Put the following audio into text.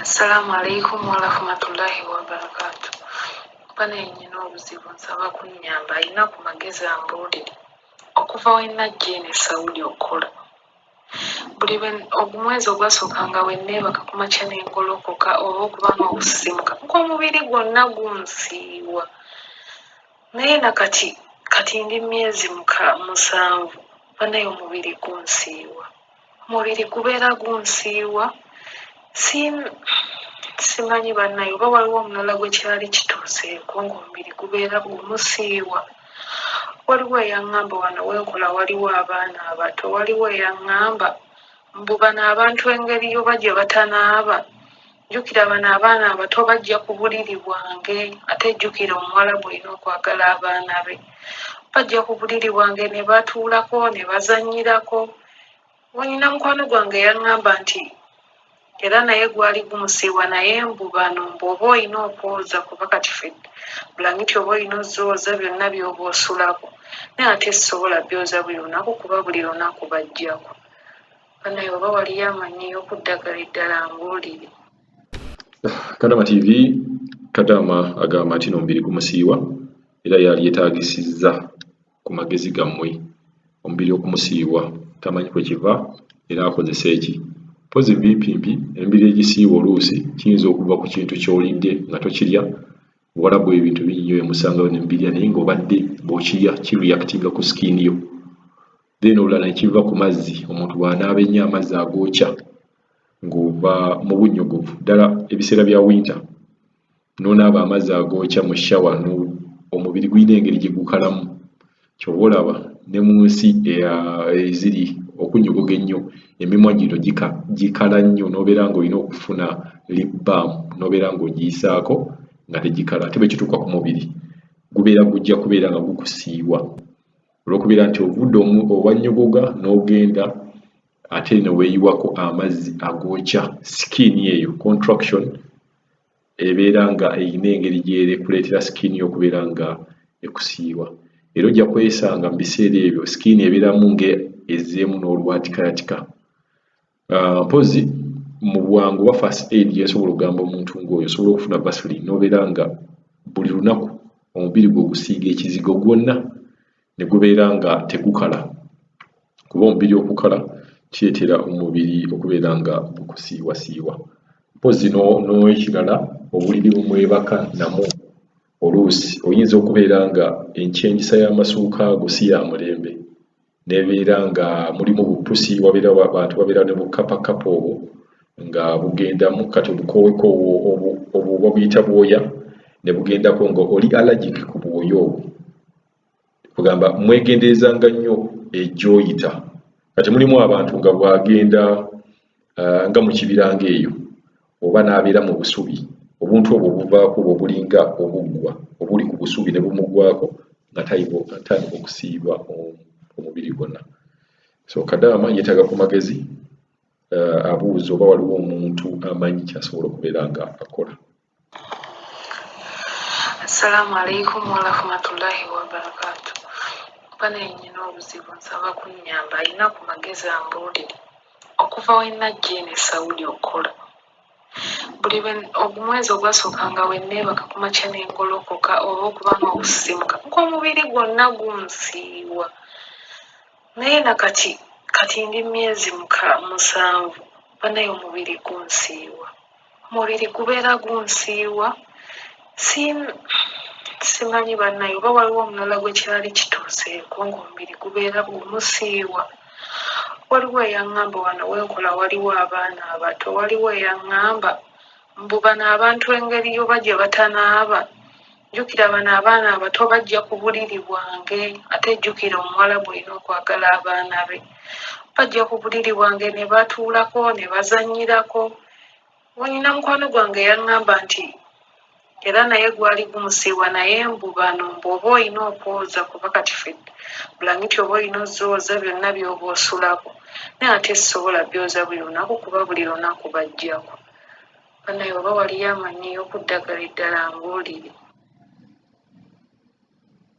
Assalaamu alaikum warahmatullahi wabarakaatu. Banaye nnyina obuzibu, nsaba kunnyamba alina ku magezi ambuulire. Okuva we najja eno e Saudi okukola, buli omwezi ogwasookanga we nneebaka ku makya ne ngolokoka oba okuba n'okusisimuka ng'omubiri gwonna gunsiiwa. Naye na kati kati ndi myezi 7, banaye omubiri gunsiiwa. Omubiri gubeera gunsiiwa. Simanyi bannaye oba waliwo omulala gwe kyali kituuseeko ng'omubiri gubeera gumusiiwa. Waliwo eyaŋŋamba wano we nkola waliwo abaana abato, waliwo eyaŋŋamba mbu bano abantu engeri oba gye batanaaba, jjukira bano abaana abato bajja ku buliri bwange, ate jjukira Omuwarabu olina okwagala abaana be. Bajja ku buliri bwange ne batuulako ne bazannyirako. Nnyina mukwano gwange yaŋŋamba nti era naye gwali gumusiiwa, naye mbu bano mbu oba olina okwoza kuba kati ffe bulangiti oba olina ozooza byonna by'oba osulako, naye ate sisobola byoza buli lunaku kuba buli lunaku bajjako. Banaye oba waliyo amanyiyo ku ddagala eddala mbuulire. Kadama TV, Kadama agamba nti n'omubiri gumusiiwa era yali yeetaagisizza ku magezi gammwe. Omubiri okumusiiwa tamanyi kwe kiva era akozesa eki. Mpozi bimpimpi emibiri egisiiwa oluusi kiyinza okuva ku kintu ky'olidde nga tokirya. Buwalabu ebintu bingi nnyo byemusangayo ne mubirya naye ng'obadde bw'okirya kireactinga ku skin yo. Then olulala ne kiva ku mazzi, omuntu bw'anaaba ennyo amazzi agookya ng'ova mu bunnyogovu ddala ebiseera bya winter n'onaaba amazzi agookya mu shower, omubiri gulina engeri gye gukalamu. Ky'ova olaba ne mu nsi eziri okunnyogoga ennyo emimwa gino gikala nnyo n'obeera ng'olina okufuna lip balm n'obeera ng'ogiyisaako nga tegikala. Ate bwe kituuka ku mubiri gubeera gujja kubeera nga gukusiiwa olw'okubeera nti ovudde owannyogoga n'ogenda ate ne weeyiwako amazzi agookya skin eyo, contraction ebeera nga erina engeri gy'ekuleetera skin yo okubeera nga ekusiiwa. Era ojja kwesanga mu biseera ebyo skin ebeeramu nga ezzeemu n'olwatikayatika. Mpozi mu bwangu oba first aid gye nsobola okugamba omuntu ng'oyo, osobola okufuna Vaseline n'obeera nga buli lunaku omubiri gwo ogusiiga ekizigo gwonna ne gubeera nga tegukala, kuba omubiri okukala kireetera omubiri okubeera nga gukusiiwasiiwa. Mpozi n'ekirala, obuliri bwe mwebaka namwo oluusi oyinza okubeera nga enkyengisa y'amasuuka ago si ya mulembe n'ebeera nga mulimu bupusi, wabeera abantu babeera ne bukapakapa obwo nga bugendamu kati obukoowekoowe obwo babuyita bwoya ne bugendako nga oli allergic ku bwoya obwo. Kugamba mwegenderezanga nnyo egy'oyita. Kati mulimu abantu nga bw'agenda nga mu kibira ng'eyo oba n'abeera mu busubi, obuntu obwo obuvaako obwo obulinga obuggwa obuli ku busubi ne bumugwako nga atandika okusiiba omubiri gwonna. So Kadaama yeetaaga ku magezi, abuuza oba waliwo omuntu amanyi ky'asobola okubeera nga akola. Assalaamu alaikum warahmatullahi wabarakaatu. Banaye nnyina obuzibu, nsaba kunnyamba alina ku magezi ambuulire. Okuva we najja eno e Saudi okukola, buli omwezi ogwasookanga we nneebaka ku makya ne ngolokoka oba okuba n'okusisimuka ng'omubiri gwonna gunsiiwa. Naye na kati kati ndi myezi 7, banaye omubiri gunsiiwa. Omubiri gubeera gunsiiwa. Simanyi bannaye oba waliwo omulala gwe kyali kituuseeko ng'omubiri gubeera gumusiiwa. Waliwo eyaŋŋamba wano we nkola waliwo abaana abato, waliwo eyaŋŋamba mbu bano abantu engeri oba gye batanaaba, jjukira bano abaana abato bajja ku buliri bwange, ate jjukira Omuwarabu olina okwagala abaana be. Bajja ku buliri bwange ne batuulako ne bazannyirako. Nnyina mukwano gwange yaŋŋamba nti era naye gwali gumusiiwa, naye mbu bano mbu oba olina okwoza kuba kati ffe bulangiti oba olina ozooza byonna by'oba osulako, naye ate sisobola byoza buli lunaku kuba buli lunaku bajjako. Banaye oba waliyo amanyiyo ku ddagala eddala ambuulire.